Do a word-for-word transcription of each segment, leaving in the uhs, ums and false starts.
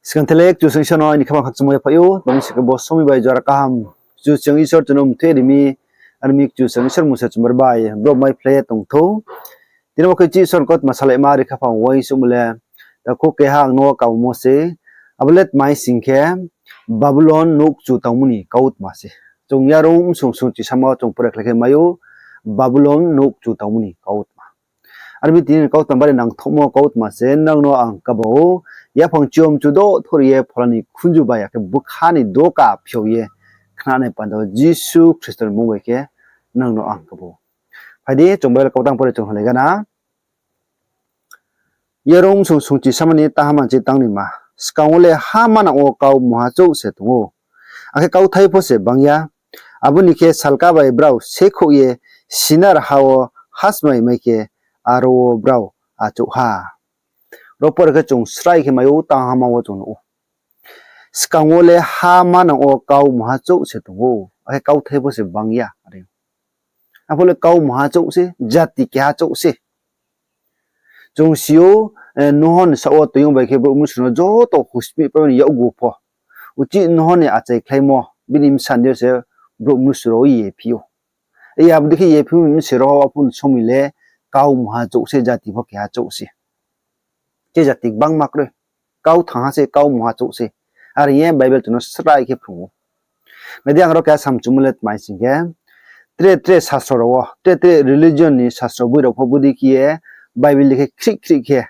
Skang the le Kchusoyang Isor no aini khaphang khakchangmo yaphaih ou, tma mi sing khe bo somoing bai jora kaham Kchusoyang Isor chung no mthe ri mi, are mi Kchusoyang Isor mung se chumbar bai brouh mai phlai ye tong thou. Tini bo khe Kchusoyang Isor kautma salaima ri khaphang uaingsouhmo le, takhu keha ang no kaumo se, abo le tma mi sing khe, Babulon nouh kchu tangmo ni kautma se. Chung yarung bsung sungchi samo chung pore khlai khe mai ou, Babulon nouh kchu tangmo ni kautma. Are mi tini ni kautma bari nangthouhmo kautma se, nang no ang kabo ou, yaphang chiyom chudo thor ye phola ni khunju bai akhe bkha ni doka phiao ye khnanai panda wo Jisu Khristo ni mmung bai khe nang no ang kabo ou. Phai di, chung Bible kautang pore chung halai gana. Yarung bsung sungchi samo ni tangha manchi tang ni ma. Skang wo le ha manang wo kau mungha chouh se tong ou. Akhe kauthai pho se bang ya. Abo ni khe salka bai brao sekhouh ye Sinar ha wo hasmai mai khe aro wo brao achouh ha. Ro pore khe chung srai khe mai ou, tangha ma wo chung nuh ou. Skang wo le ha manang wo kau mungha chouh se tong ou, akhe kauthai pho se bang ya, are. Aphuh le kau mungha chouh se, jati keha chouh se. Chung si ou, Noho ni saoh wo toiyong bai khe brouh mnusu no joto husmih pai ni yakgu pho. Uchih Noho ni achaikhlaimo, bini bsa ni yo se brouh mnusu rao ye phi ou. Abo dei khe ye phi mi se ro aphuh ni somoing le kau mungha chouh se, jati pho keha chouh se. Khe jati gbangma kroi. Kau thangha se, kau mungha chouh se. Are ye Bible chung no srai khe phrung ou. Nai di, ang ro keha samchumo le tma mi sing khe, tre tre sastro rao wo, tre tre religion ni sastro boi rao pho bodei khe ye Bible dei khe khrih khrih khe,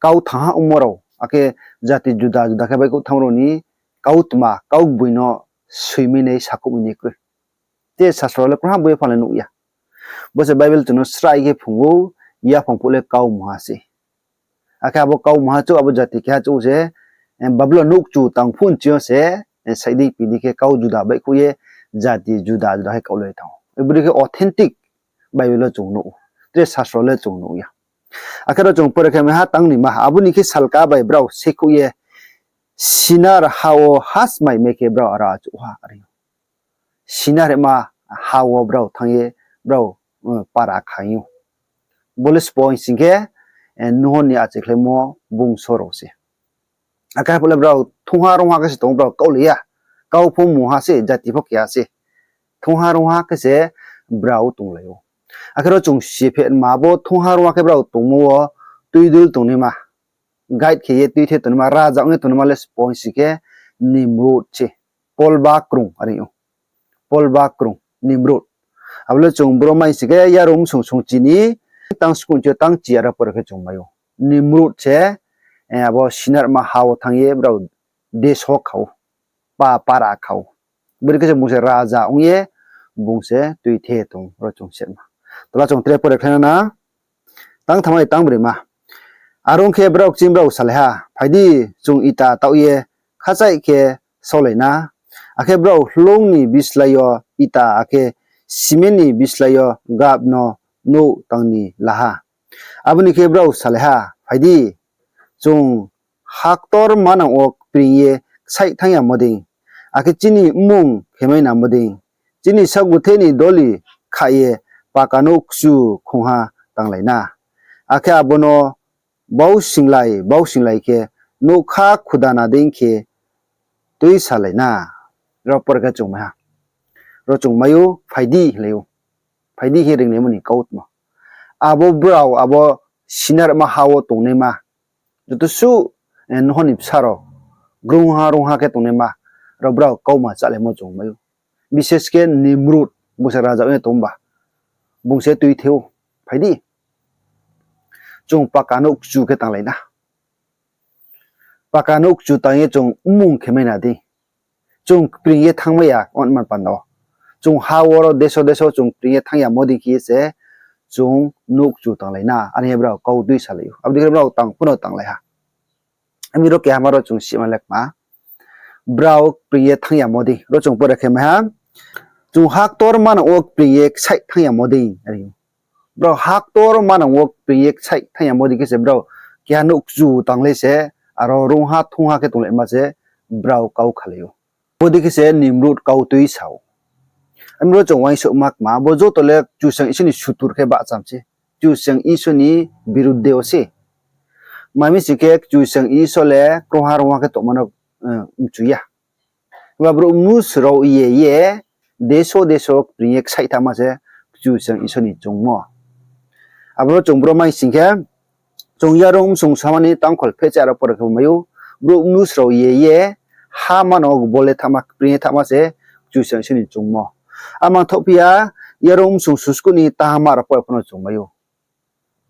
kau thangha ongmo rao, akhe jati juda juda khe baihkhouh thanng rao ni kautma, kaugboino soimai nai, sakhouhmai nai kroi. Tre sastro le krungha boi pha le nuh ya. Bo se Bible chung no srai khe phrung ou, yaphang phuh le kau mungha se. Akhe abo kau mungha chouh, abo jati keha chouh se, Babulon nouh kchu tang phuh nching yo se, saih di phi di khe kau juda baihkhouh ye, jati juda juda khe kaulai thanng ou. Bodei khe authentic Bible wo chung nuh ou. Tre sastro le chung nuh ya. Akhe ro chung pore khe mai ha tang ni ma, abo ni khe salka bai brao sekhouh ye, Sinar ha wo hasmai mai khe brao aro achouh ha, are. Sinar ma ha wo brao thanng ye, brao para kha ou. Bo le sbo sing khe, Noho ni achaikhlaimo bungso rao se. Akhe aphuh le brao thungha rungha khe se tong ou, brao kaulai ya. Kau pho mungha se, jati pho keha se. Thungha rungha khe se brao tonglai ou. Akhe ro chung si phe ma, abo thungha rungha khe brao tongmo wo tuidul tongnaima, guide khe ye tuithe tongnaima, raja ong ye tongnaima le sbo sing khe Nimrod se. Polba krung, are ou. Polba krung, Nimrod. Abo le chung bro mai sing khe yarung bsung sungchi ni tang skungchi yo tang chi aro pore khe chung mai ou. Nimrod se, abo Sinar ma ha wo thanng ye brao deso kha ou, pa para kha ou. Bodei khe se bung se raja ong ye, bung se tuithe tong, ro chung se ma. Tola chung tre pore khlai na. Tang thamai tang broi ma. Are ong khe brao kching brao salai ha, Phai di, chung ita taoh ye khachaih khe saulai na. Akhe brao hloung ni bislái yo ita akhe siment ni bislái yo gap no nouh tang ni la ha. Abo ni khe brao salai ha, Phai di, chung haktor manang wo kpring ye ksaih thanng yamo dei, akhe chini mmung khemai namo dei, chini saohguthe ni doli kha ye paka nouh kchu khongha tanglai na. Akhe abo no bausinglai bausinglai khe nougkha khudana dei khe tuisalai na. Ro pore khe chung mai ha. Ro chung mai ou, Phai di, hinglai ou. Phai di khe ringnaimo ni kautma. Abo brao, abo Sinar ma ha wo tongnaima, joto suh, Noho ni bsa rao, grungha rungha khe tongnaima, ro brao kauma chálaimo chung mai ou. Bises khe Nimrod, bung se raja ong ye tongba, bung se tuithe ou, Phai di, chung paka nouh kchu khe tanglai na. Paka nouh kchu tang ye chung mmung khemai na di. Chung kpring ye thanngmai ya, onman panda wo. Chung ha wo ro deso deso chung kpring ye thanng yamo dei khe ye se chung nouh kchu tanglai na, are ye brao kau dui salai ou. Abo dei khe brao tang phuno tanglai ha. Ami ro keha ma ro chung sima lekma. Brao kpring ye thanng yamo dei. Ro chung pore khe mai ha. Chung haktor manang wo kpring ye ksaih thanng yamo dei, are ou. Brao haktor manang wo kpring ye ksaih thanng yamo dei khe se brao keha nouh kchu tanglai se, aro rungha thungha khe tonglaima se brao kau khalai ou. Bodei khe se Nimrod kau tuisa ou. Ami ro chung uaingsouhma kma, bo joto le Kchusoyang Isor ni sutur khe bahcham se. Kchusoyang Isor ni biruddhe wo se. Tma mi sing khe Kchusoyang Isor le krungha rungha khe tongma no mchu ya. Himba brouh mnusu rao ye ye, deso deso kpring ye ksaih thanngma se Kchusoyang Isor ni choungmo. Abo no chung bro mai sing khe, chung yarung msung sama ni tangkhol phecha aro pore khe mai ou, brouh mnusu rao ye ye, ha mano bol ye thanngma, kpring ye thanngma se Kchusoyang Isor ni choungmo. Amang thoh phi ya, yarung msung susku ni tahama aro pore pho no chung mai ou.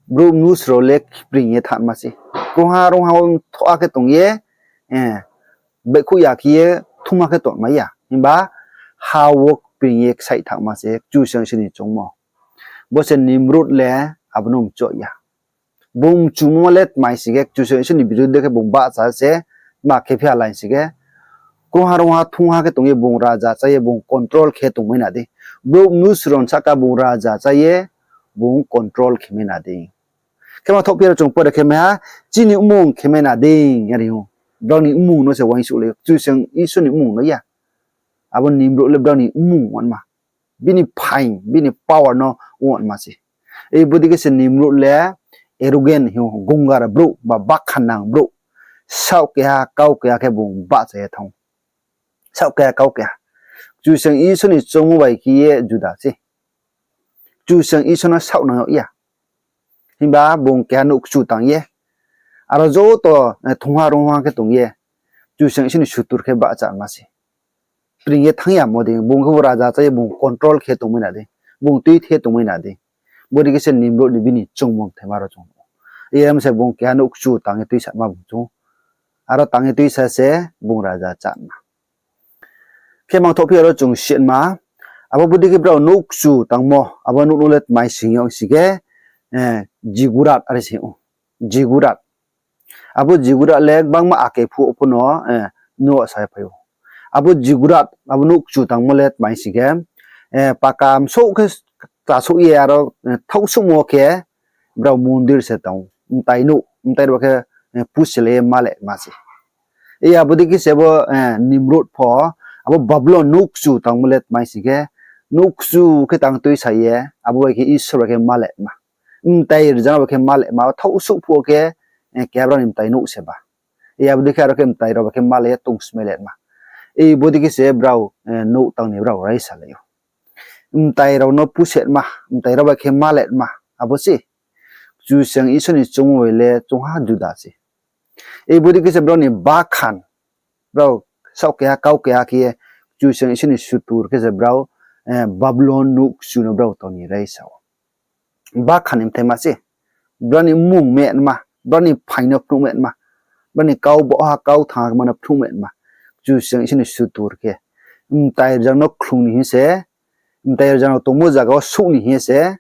Brouh mnusu rao le kpring ye thanngma se. Krungha rungha wo mthoh khe tong ye, baihkhouh ya khe ye thungma khe tongmai ya. Himba ha wo kpring ye ksaih thanngma se Kchusoyang Isor ni choungmo. Bo se Nimrod le abo no mchu ya. Bung mchumo le tma sing khe Kchusoyang Isor ni birudhe khe bung bahcha se, tma khe phi ha lai sing khe, krungha rungha thungha khe tong ye bung raja chá ye bung control khe tongmai na dei. Brouh mnusu rao ni sahka bung raja chá ye bung control khe mai na dei. Khe ma thoh phi ya ro chung pore khe mai ha, chini mmung khe mai na dei, are ou. Brao ni mmung no se uaingsouh le, Kchusoyang Isor ni mmung no ya. Abo Nimrod le brao ni mmung wanma. Bini phaing, bini power no wanma se. Bodei khe se Nimrod le arrogant hing ou, gungar brouh, ba bakhan nang brouh. Saoh keha, kau keha khe bung bahcha ye thanng ou. Saoh keha, kau keha. Kchusoyang Isor ni choungmo bai khe ye juda se. Kchusoyang Isor no saoh nang yag ya. Himba bung keha nouh kchu tang ye, aro joto thungha rungha khe tong ye, Kchusoyang Isor ni sutur khe bahchama se. Kpring ye thanng yamo dei, bung khe bo raja chá ye bung control khe tongmai na dei, bung tuithe tongmai na dei. Bodei khe se Nimrod ni bini choungmo mthaima ro chung nuh ou. Yar mi se bung keha nouh kchu tang ye tuisama bung chung. Aro tang ye tuisa se bung raja cháma. Khe mangthoh phi aro chung sitma, abo bodei khe brao nouh kchu tangmo, abo nouh no le tmai sing yag sing khe, ziggurat are se ou, ziggurat. Abo ziggurat le gbangma ake phuh pho no, nuh sa ye phai ou. Abo ziggurat, abo nouh kchu tangmo le tmai sing khe, paka msouh khe chasouh ye aro, thaohsuhmo khe, brao mondir se tang ou, mtai nouh, mtai rao khe, puselai ye malema se. Abo dei khe se bo, Nimrod pho, abo Babilon nouh kchu tangmo le tmai sing khe, nouh kchu khe tang tuisa ye, abo bai khe Isor bai khe malema. Mtai rzang bai khe malema, thaohsuh phuh wo khe, keha brao ni mtai nouh se ba. Abo dei khe aro khe mtai rao bai khe malai ye tongsmai lema. Bodei khe se brao, nouh tang ni brao raisalai ou. Mtai rao no pusetma, mtai rao bai khe malema, abo se. Kchusoyang Isor ni choungmo bai le choungha juda se. Bodei khe se brao ni bakhan, brao saoh keha kau keha khe ye, Kchusoyang Isor ni sutur khe se brao, Babilon nouh kchu no brao tang ni raisa ou. Bakhan ni mthaima se. Brao ni mmung metma, brao ni phaing no phnuh metma, brao ni kau boha kau thangma no phnuh metma. Kchusoyang Isor ni sutur khe, mtai rzang no khlung ni hing se, mtai rzang no tongmo zaga wo souh ni hing se,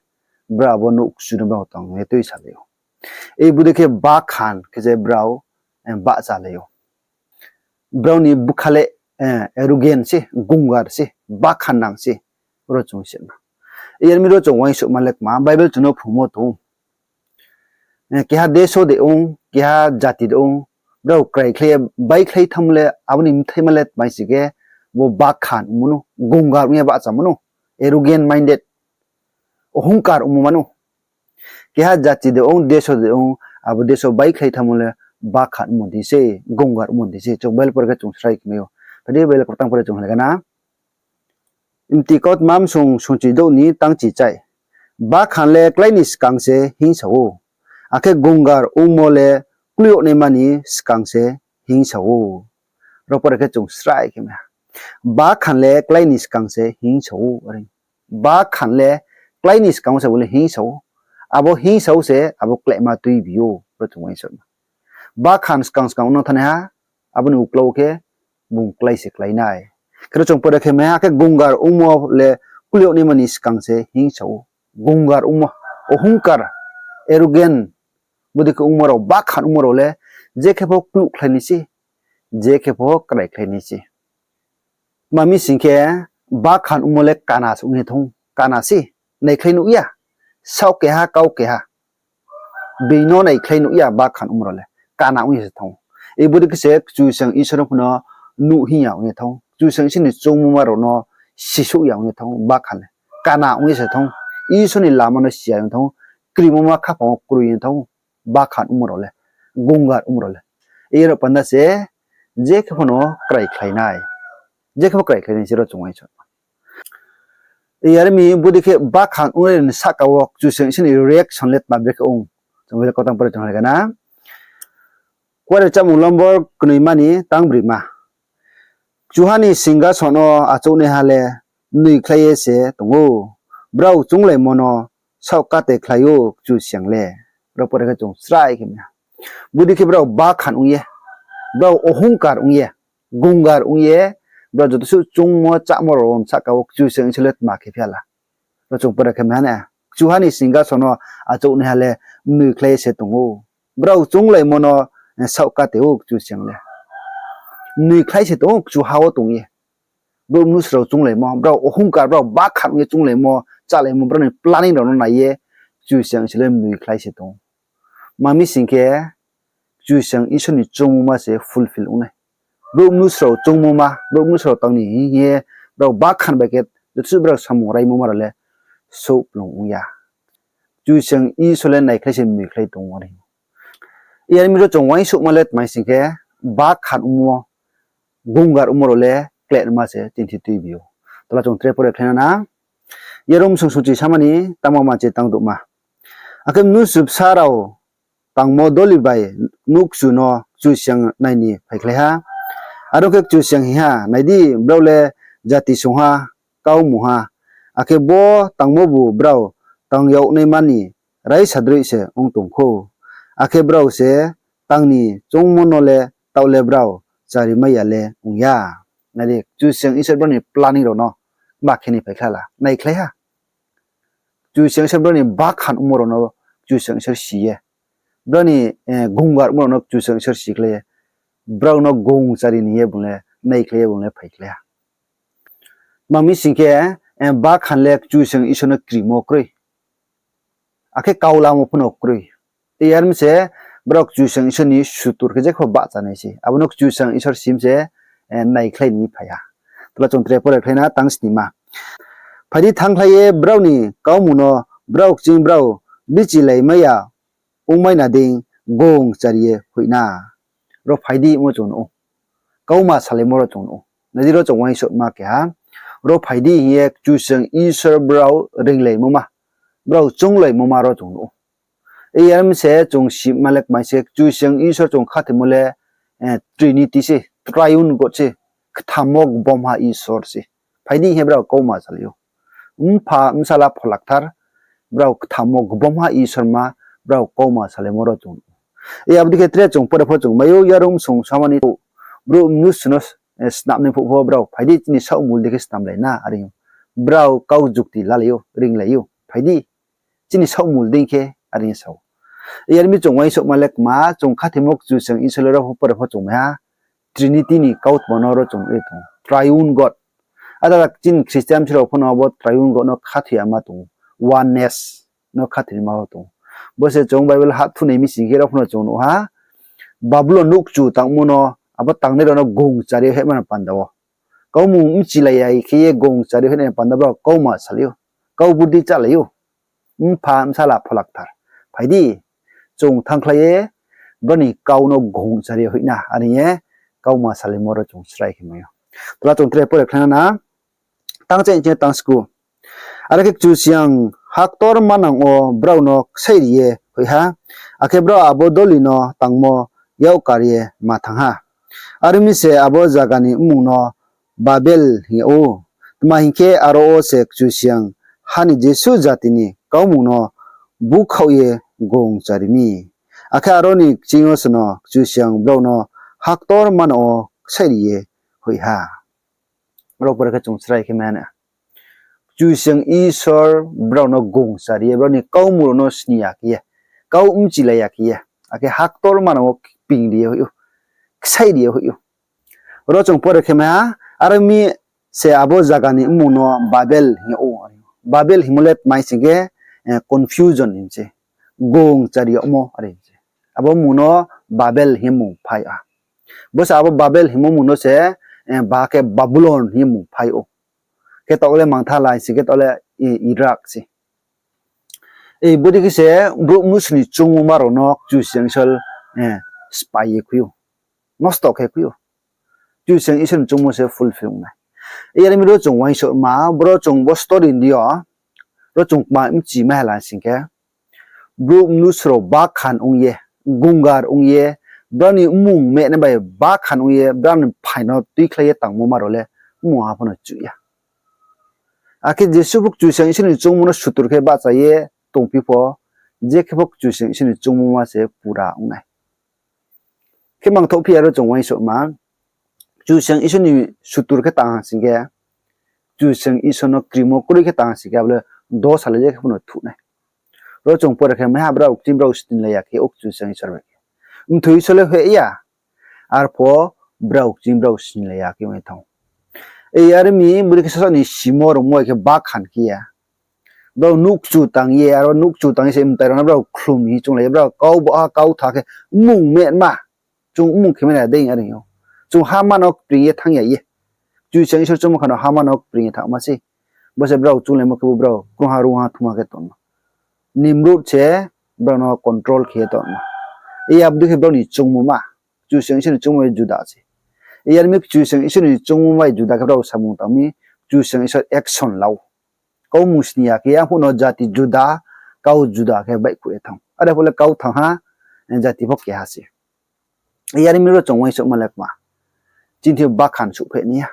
brao abo nouh kchu no brao tang ye tuisalai ou. Bodei khe bakhan khe se brao, bahchalai ou. Brao ni bkha le, arrogant se, gungar se, bakhan nang se, ro chung sitma. Yar mi ro chung uaingsouhma le kma, Bible chung no phrungmo tong ou. Keha deso de ong, keha jati de ong, brao kraikhlai ye baikhlai thanngmo le, abo ni mthaima le tmai sing khe, bo bakhan ongmo nou, gungar ong ye bahchamo nou, arrogant minded, ohungkar ongmo ma nou. Keha jati de ong, deso de ong, abo deso baikhlai thanngmo le bakhan ongmo dei se, gungar ongmo dei se, chung Bible pore khe chung srai khe mai ou. Phai di Bible kau tang pore chung hing khe na. Mti kautma msung sungchi douh ni tangchi chai. Bakhan le klái ni skang se hingsa ou, akhe gungar ongmo le klu yag naima ni skang se hingsa ou. Ro pore khe chung srai khe mai ha. Bakhan le klái ni skang se hingsa ou. Bakhan le klái ni skang wo se bo le hingsa ou. Abo hingsa ou se abo kláima tuibi ou, ro chung uaingsouhma. Bakhan skang skang no thanng nai ha, abo ni uklau khe bung klái se klái nai. Khe ro chung pore khe mai ha, akhe gungar ongmo le klu yag naima ni skang se hingsa ou. Gungar ongmo, ohungkar, arrogant, bodei khe ongmo rao, bakhan ongmo rao le, je khe pho kluhkhlai nai se, je khe pho kraikhlai nai se. Tma mi sing khe, bakhan ongmo le kana se ong ye thanng ou, kana se, naikhlai nuh ya, saoh keha, kau keha. Being no naikhlai nuh ya, bakhan ongmo rao le, kana ong ye se thanng ou. Bodei khe se Kchusoyang Isor no pho no nuh hing ya ong ye thanng ou. Kchusoyang Isor ni choungmoma rao no sisouh ya ong ye thanng ou, bakhan le. Kana ong ye se thanng ou. Isor ni lama no si ya ong ye thanng ou. Krimo ma khaphang wo kroi ye thanng ou. Bakhan ongmo rao le. Gungar ongmo rao le. Iyar panda se je khe pho no kraikhlai nai. Je khe pho kraikhlai nai se ro chung uaingsouhma. Iyar mi bodei khe bakhan ong ye ni sahka wo Kchusoyang Isor ni reaction le tma brekhe ong. Chung bo le kautang pore chung hai gana. Kuare chámung lombor knoima ni tang broima. Kchuha ni singkason no achouhnaiha le mnoi khlai ye se tong ou. Brao chounglaimo no saoh kate khlai ou Kchusoyang le. Ro pore khe chung srai khe mai ha. Bodei khe brao bakhan ong ye, brao ohongkar ong ye, gungar ong ye, brao joto suh choungmo chámo rao ni sahka wo Kchusoyang Isor le tma khe phi ha la. Ro chung pore khe mai ha na. Kchuha ni singkason no achouhnaiha le mnoi khlai ye se tong ou. Brao chounglaimo no saoh kate ou Kchusoyang le. Mnoi khlai se tong ou kchuha wo tong ye. Brouh mnusu rao chounglaimo, brao ohongkar, brao bakhan ong ye chounglaimo, chálaimo, brao ni planning rao no nai ye Kchusoyang Isor le mnoi khlai se tong ou. Tma mi sing khe, Kchusoyang Isor ni choungmoma se fulfill ong nai. Brouh mnusu rao choungmoma, brouh mnusu rao tang ni hing ye, brao bakhan bai khe joto suh brao samung raimoma rao le souhplung ong ya. Kchusoyang Isor le naikhlai se mnoi khlai tong ou are. Iyar mi ro chung uaingsouhma le tma sing khe, bakhan ongmo, gungar ongmo rao le klenma se chini thing tuibi ou. Tola chung tre pore khlai na na. Iyar mi sung suchi sama ni tangmo manchi tang douhma. Akhe mnusu bsa rao tangmo doli bai nouhkchu no Kchusoyang nai ni phaikhlai ha. Aro khe Kchusoyang hing ha, nai di, brao le jati songha, kau mungha, akhe bo tangmobu brao tang yag naima ni raisa droih se ong tong khou. Akhe brao se tang ni choungmo no le taoh le brao charimai ya le ong ya. Nai di, Kchusoyang Isor brao ni planning rao no ma khe ni phaikhlai la, naikhlai ha. Kchusoyang Isor brao ni bakhan ongmo rao no Kchusoyang Isor si ye, brao ni, eh, gungar ongmo rao no Kchusoyang Isor sikhlai ye, brao no gung chari ni ye bung le, naikhlai ye bung le phaikhlai ha. Tma mi sing khe, eh, bakhan le Kchusoyang Isor no krimo kroi. Akhe kau lamo pho no kroi. Iyar mi se brao Kchusoyang Isor ni sutur khe je khe bahcha nai se. Abo no Kchusoyang Isor sim se, eh, naikhlai ni phai ha. Tola chung tre pore khlai na tang snima. Phai di, thanngkhlai ye brao ni kaumung no brao kching brao bichilaimai ya ongmai na dei gung chari ye hoih na. Ro phai di ongmo chung nuh ou. Kauma salaimo ro chung nuh ou. Nai di, ro chung uaingsouhma keha. Ro phai di hing ye Kchusoyang Isor brao reinglaimo ma, brao chounglaimo ma ro chung nuh ou. Iyar mi se chung sima le kmai se, Kchusoyang Isor chung khathoimo le, eh, Trinity se, Triune God se, kthamo gbomha Isor se. Phai di hing ye brao kauma salai ou. Mpha, Bsala, Pholakthar, brao kthamo gbomha Isor ma, brao kauma salaimo ro chung nuh ou. Iyar abo dei khe tre chung pore pho chung mai ou, yarum sung samani brouh mnusu no, eh, snamnai phuh pho brao phai di chini saohmul dei khe snamlai na are ou. Brao kau jukti lalai ou, ringlai ou, phai di chini saohmul dei khe are sa ou. Iyar mi chung uaingsouhma le kma, chung khathoimo Kchusoyang Isor le ro pho pore pho chung mai ha, Trinity ni kautma no ro chung nuh ye tong ou, Triune God. Ada chini Christian bsing rao pho no abo Triune God no khathoi ya ma tong ou, oneness no khathoi ma tong ou. Bo se chung Bible hahthu nai mi sing khe ro pho no chung nuh ha, Babulon nouhkchu tangmo no, abo tangnai rao no gung chari ye hoihma ni panda wo, kaumung bchilai ya khe ye gung chari ye hoihma ni panda brao kauma salai ou, kau budi chálai ou. Mpha, Bsala, Pholakthar, phai di, chung thanngkhlai ye brao ni kau no gung chari ye hoih na are hing ye kauma salaimo ro chung srai khe mai ou. Tola chung tre pore khlai na na, tang chai chai tang sku. Are khe Kchusoyang haktor manang wo brao no ksaihri ye hoih ha, akhe brao abo doli no tangmo yak kar ye ma thanng ha. Are mi se abo zaga ni mmung no Babel hing yag ou. Tma hing khe, aro wo se Kchusoyang ha ni jesuh jati ni kaumung no búkhaoh ye gung chari mi. Akhe aro ni kching yo se no Kchusoyang brao no haktor manang wo ksaihri ye hoih ha. Ro pore khe chung srai khe mai ha na. Kchusoyang Isor brao no gung chari ye, brao ni kaumung rao no sni ya khe ye, kau bchilai ya khe ye, akhe haktor manang wo kpingri ye hoih ou, ksaihri ye hoih ou. Ro chung pore khe mai ha, aro mi se abo zaga ni mmung no Babel hing yag ou. Babel hingmo le tma sing khe, eh, confusion hing se, gung chari yagmo are hing se. Abo mmung no Babel hing ye mmung phai ha. Bo se abo Babel hingmo mmung no se, eh, ba khe Babulon hing ye mmung phai ou. Khe taoh le mangtha lai se, khe taoh le, eh, Iraq se. Eh, bodei khe se brouh mnusu ni choungmoma rao no Kchusoyang Isor spai ye khui ou, nosto khe khui ou. Kchusoyang Isor ni choungmo se fulfill ong nai. Yar mi ro chung uaingsouhma, boro chung bo story ni yo, ro chung kma mchi mai hala sing khe, brouh mnusu rao bakhan ong ye, gungar ong ye, brao ni mmung mehnai bai bakhan ong ye, brao ni phaing no tuikhlai ye tangmo ma rao le mmung ha pho no chuh ya. Akhe jesuh pho Kchusoyang Isor ni choungmo no sutur khe bahcha ye tongphi pho, je khe pho Kchusoyang Isor ni choungmo ma se pura ong nai. Khe mangthoh phi ya ro chung uaingsouhma, Kchusoyang Isor ni sutur khe tang ha sing khe, Kchusoyang Isor no krimo kroi khe tang ha sing khe, abo le dosa le je khe pho no thuh nai. Ro chung pore khe maiha brao kching brao snilai ya khe ou Kchusoyang Isor bai khe. Mthoi Isor le hoih ya, arpho brao kching brao snilai ya khe ong ye thanng ou. Yar mi bodei khe sasa ni simo rungmo bai khe bakhan khe ya. Brao nouhkchu tang ye, aro nouhkchu tang ye se mtai rao no brao khlum hing chounglai ye, brao kau baha kau tha khe mmung mehnma, chung mmung khe mai na dei are ou. Chung hama no kpring ye thanng ya ye. Kchusoyang Isor choungmo kha no hama no kpring ye thanngma sei. Bo se brao chounglaimo khe bo brao krungha rungha thuma khe tongma. Nimrod se brao no control khe ye tongma. Abo dei khe brao ni choungmo ma, Kchusoyang Isor ni choungmo juda se. Yar mi Kchusoyang Isor ni choungmo bai juda khe brao samung tang mi, Kchusoyang Isor action la ou. Kau mung sni ya khe, arphuh no jati juda, kau juda khe baihkhouh ye thanng. Are pho le kau thanng ha, jati pho keha se. Yar mi ro chung uaingsouhma le kma, chini thing bakhan souhphai nai ya.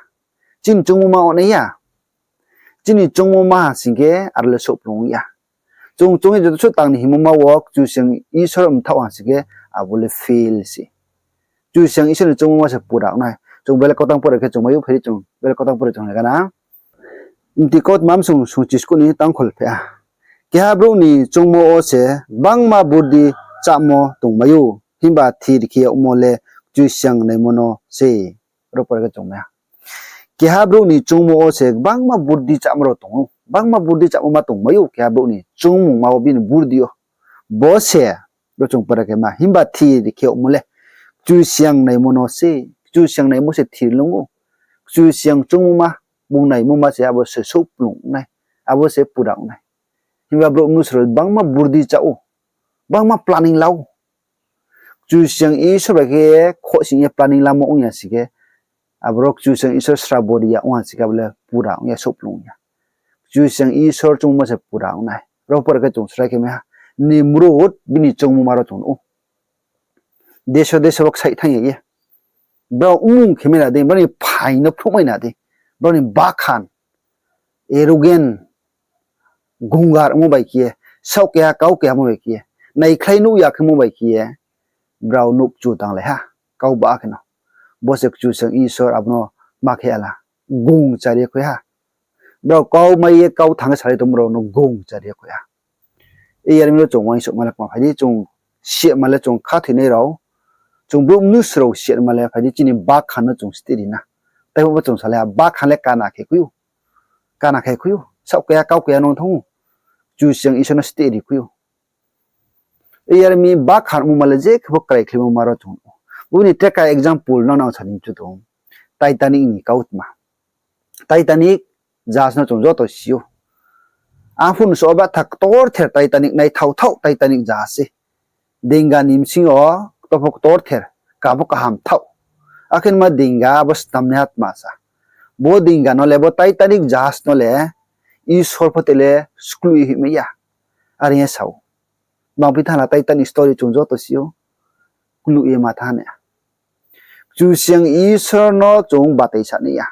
Chini choungmo ma ong nai ya. Chini choungmo ma ha sing khe aro le souhplung ya. Chung chung ye joto suh tang ni hingmo ma wo Kchusoyang Isor mthaoh ha sing khe abo le fail se. Kchusoyang Isor ni choungmo ma se pura ong nai. Chung bele kautang pore khe chung mai ou, phai di chung bele kautang pore chung nai gana. Mti kautma msung sungchiskuh ni tangkhol phe ha. Keha brouh ni choungmo wo se gbangma burdi chámo tongmai ou, himba thir khe yagmo le Kchusoyang naimo no sei. Ro pore khe chung mai ha. Keha brouh ni choungmo wo se gbangma burdi chámo rao tong ou, gbangma burdi chámo ma tongmai ou keha brouh ni choungmungma wo bini burdi yo. Bo se, ro chung pore khe ma, himba thir khe yagmo le Kchusoyang naimo no se, Kchusoyang naimo se thir lung ou. Kchusoyang choungmo ma, bung naimo ma se abo se souhplung ong nai, abo se pura ong nai. Himba brouh mnusu rao gbangma burdi chá ou, gbangma planning la ou. Kchusoyang Isor bai khe khohsing ye planning lamo ong ya sing khe, aboro Kchusoyang Isor srabo ri ya ong ha sing khe, abo le pura ong ya, souhplung ong ya. Kchusoyang Isor choungmo se pura ong nai. Ro pore khe chung srai khe mai ha, Nimrod bini choungmo ma ro chung nuh ou. Deso deso wo ksaih thanng ya ye. Brao mmung khe mai na dei, brao ni phaing no phnuhmai na dei, brao ni bakhan, arrogant, gungar ongmo bai khe ye, saoh keha kau keha mo bai khe ye, naikhlai nuh ya khemo bai khe ye, brao nouhkchu tanglai ha, kau ba khe no. Bo se Kchusoyang Isor abo no ma khe ya la, gung chari ye khui ha. Brao kau mai ye kau thanng ye salai tongmo rao no gung chari ye khui ha. Yar mi ro chung uaingsouhma le kma phai di, chung siatma le chung khathoinai rao, chung brouh mnusu rao siatma le phai di, chini bakhan no chung steh ri na. Taibo bo chung salai ha, bakhan le kana khe khui ou. Kana khe khui ou, saoh keha kau keha nung thanng ou. Kchusoyang Isor no steh ri khui ou. Yar mi bakhan ongmo ma le je khe pho kraikhlaimo ma ro chung ou. Bo ni teka example no nang sa ni chu tong. Titanic ni kautma. Titanic jahaj no chung joto si ou. Arphuh ni so batha ktorther Titanic, naithaothaoh Titanic jahaj se. Deinga ni bsing yo kto pho ktorther, ka pho kaham thaoh. Akhe ma deinga abo snamnaiha tma sa. Bo deinga no le, bo Titanic jahaj no le Isor pho te le skluh ye hoihmai ya. Are ye sa ou. Bangphi thanng la Titanic story chung joto si ou. Kluh ye ma thanng nai ya. Kchusoyang Isor no chung batai sa nai ya.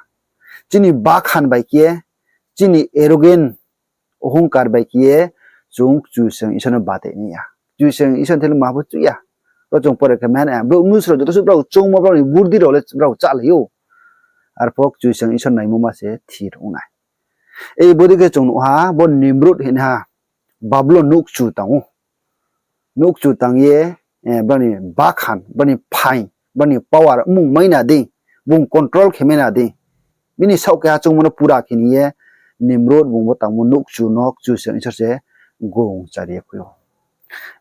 Chini bakhan bai khe ye, chini arrogant, ohongkar bai khe ye, chung Kchusoyang Isor no batai nai ya. Kchusoyang Isor ni thing le ma pho chuh ya. Ro chung pore khe mai ha nai ya. Brouh mnusu rao joto suh brao choungmo, brao ni burdi rao le brao chálai ou. Arpho Kchusoyang Isor naimo ma se thir ong nai. Ei bodei khe chung nuh ha, bo Nimrod hingnaiha, Babylon nouhkchu tang ou. Nouhkchu tang ye, brao ni bakhan, brao ni phaing, brao ni power mmung mai na dei, bung control khe mai na dei. Bini saoh keha choungmo no pura khe ni ye, Nimrod bung bo tangmo nouhkchu no Kchusoyang Isor se gung chari ye khui ou.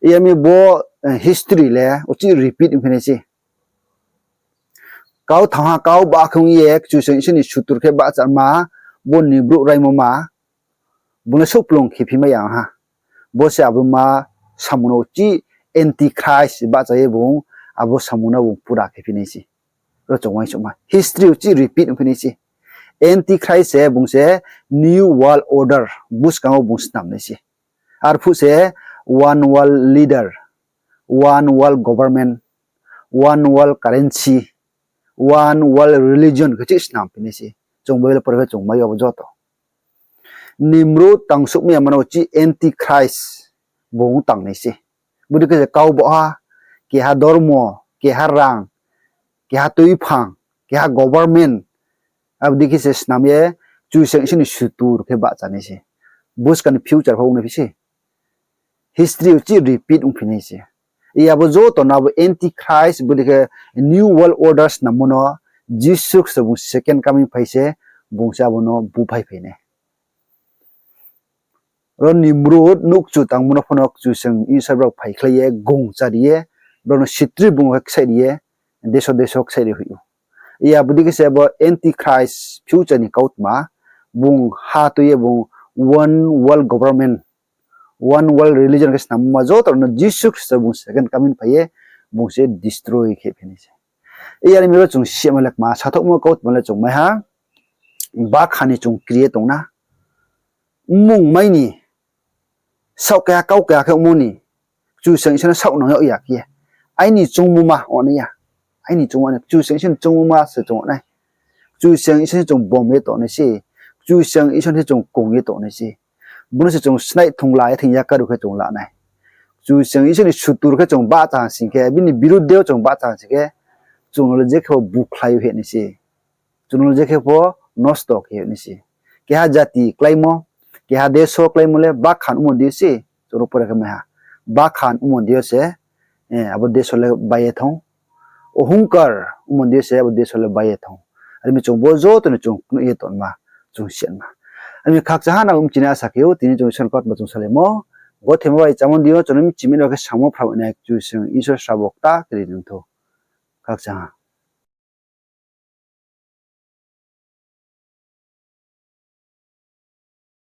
Yar mi bo history le uchih repeat ongphi nai se. Kau thanng ha, kau ba khe ong ye, Kchusoyang Isor ni sutur khe bahchama, bo ni brouh raimo ma, bung le souhplung khe phi mai ya ha. Bo se abo ma samung no uchih antichrist bahcha ye bung abo samung no bung pura khe phi nai se. Ro chung uaingsouhma history uchih repeat ongphi nai se. Antichrist se bung se New World Order buskang wo bung snam nai se. Arphuh se one world leader, one world government, one world currency, one world religion khe chih snam phi nai se. Chung Bible pore khe chung mai yo abo joto. Nimrod tangsouhmai ya mano uchih Antichrist bung tang nai se. Bodei khe se kau baoh ha, keha dormo, keha rang, keha tuiphang, keha government, abo dei khe se snam ye Kchusoyang Isor ni sutur khe bahcha nai se. Buskang ni future pho ong nai phi se. History uchih repeat ongphi nai se. Iya abo joto no abo Antichrist bodei khe New World Order snammo no Jisu Khristo bung second coming phai se, bung se abo no buphai phai nai. Ro Nimrod nouhkchu tangmo no pho no Kchusoyang Isor brao phaikhlai ye gong chari ye, brao no sitrui bung khe ksaih ri ye, deso deso ksaih ri hoih ou. Iya bodei khe se abo Antichrist future ni kautma, bung ha tui ye bung one world government, one world religion khe snamma joto no Jisu Khristo bung second coming phai ye, bung se destroy khe phi nai se. Iya ni mi ro chung sima le kma sathaohmo kautma le chung mai ha, bakha ni chung kri ye tong na. Mmung mai ni, saoh keha kau keha khe ongmo ni, Kchusoyang Isor no saoh nang yag ya khe ye, aini choungmo ma ong nai ya. Aini choungmo ni, Kchusoyang Isor ni choungmo ma se chung ong nai. Kchusoyang Isor se chung bom ye tong nai se. Kchusoyang Isor se chung kong ye tong nai se. Bo no se chung snai thung la ye thing ya karuh khe chung la nai. Kchusoyang Isor ni sutur khe chung bahcha sing khe, bini birudde wo chung bahcha sing khe, chung no le je khe pho bukhlai ye nai se. Chung no le je khe pho nosto khe nai se. Keha jati kláimo, keha deso kláimo le bakhan ongmo dei se, chung no pore khe mai ha. Bakhan ongmo dei yo se, abo deso le bai ye thanng. Ohungkar ongmo dei yo se abo deso le bai ye thanng. Are mi chung bo joto no chung knoih ye tongma, chung sianma. Are mi khakchang ha nang mchini asa khe ou, tini chung Isor ni kautma chung salaimo. Gothe ma bai chámo dei yo chung no mchimi no khe samo phramai nai Kchusoyang Isor srabo kta kri nang thou. Khakchang ha.